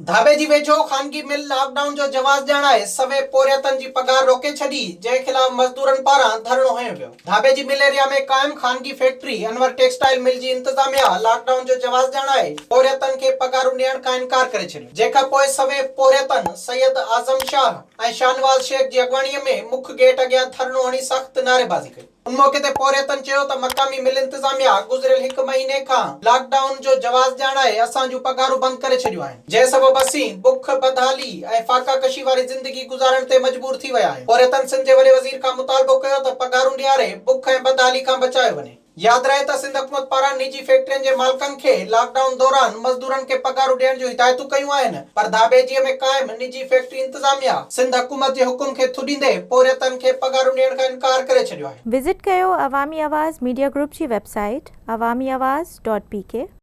ڌاٻيجي ويجهو خانگي مل lock down جو جواز ڄاڻائي سوين پورهيتن جي پگهار روڪي ڇڏي، جنهن خلاف مزدورن پاران ڌرڻو هنيو ويو. ڌاٻيجي مل ايريا ۾ قائم خانگي فيڪٽري انور ٽيڪسٽائل مل جي انتظاميا لاڪ ڊائون جو جواز ڄاڻائي پورهيتن کي پگهارون ڏيڻ کان انڪار ڪري ڇڏيو، جنهن کان پوء سوين پورهيتن سيد اعظم شاهه ۽ شاهنواز شيخ جي اڳواڻي ۾ مک گيٽ اڳيان ڌرڻو هڻي سخت نعريبازي ڪئي. ان موقعي تي پورهيتن چيو ته مقامي مل انتظاميا گذريل هڪ مهيني کان لاڪ ڊائون جو جواز ڄاڻائي اسان جون پگهارون بند ڪري ڇڏيون آهن، جنهن سبب اسين بک، بدحالي ۽ فاقا ڪشي واري زندگي گذارڻ تي مجبور ٿي ويا آهيون. پورهيتن سنڌ جي وڏي وزير کان مطالبو ڪيو ته پگهارون ڏياري بک ۽ بدحالي کان بچايو وڃي. ياد رهي ته سنڌ حڪومت پاران نجي فيڪٽرين جي مالڪن کي لاڪ ڊائون دوران مزدورن کي پگهارون ڏيڻ جون هدايتون ڪيون آهن پر ڌاٻيجيء ۾ قائم نجي فيڪٽري انتظاميا سنڌ حڪومت جي حڪم کي ٿڏيندي پورهيتن کي پگهارون ڏيڻ کان انڪار ڪري ڇڏيو آهي. وزٽ ڪيو عوامي آواز ميڊيا گروپ جي website Awami Awaz dot P K.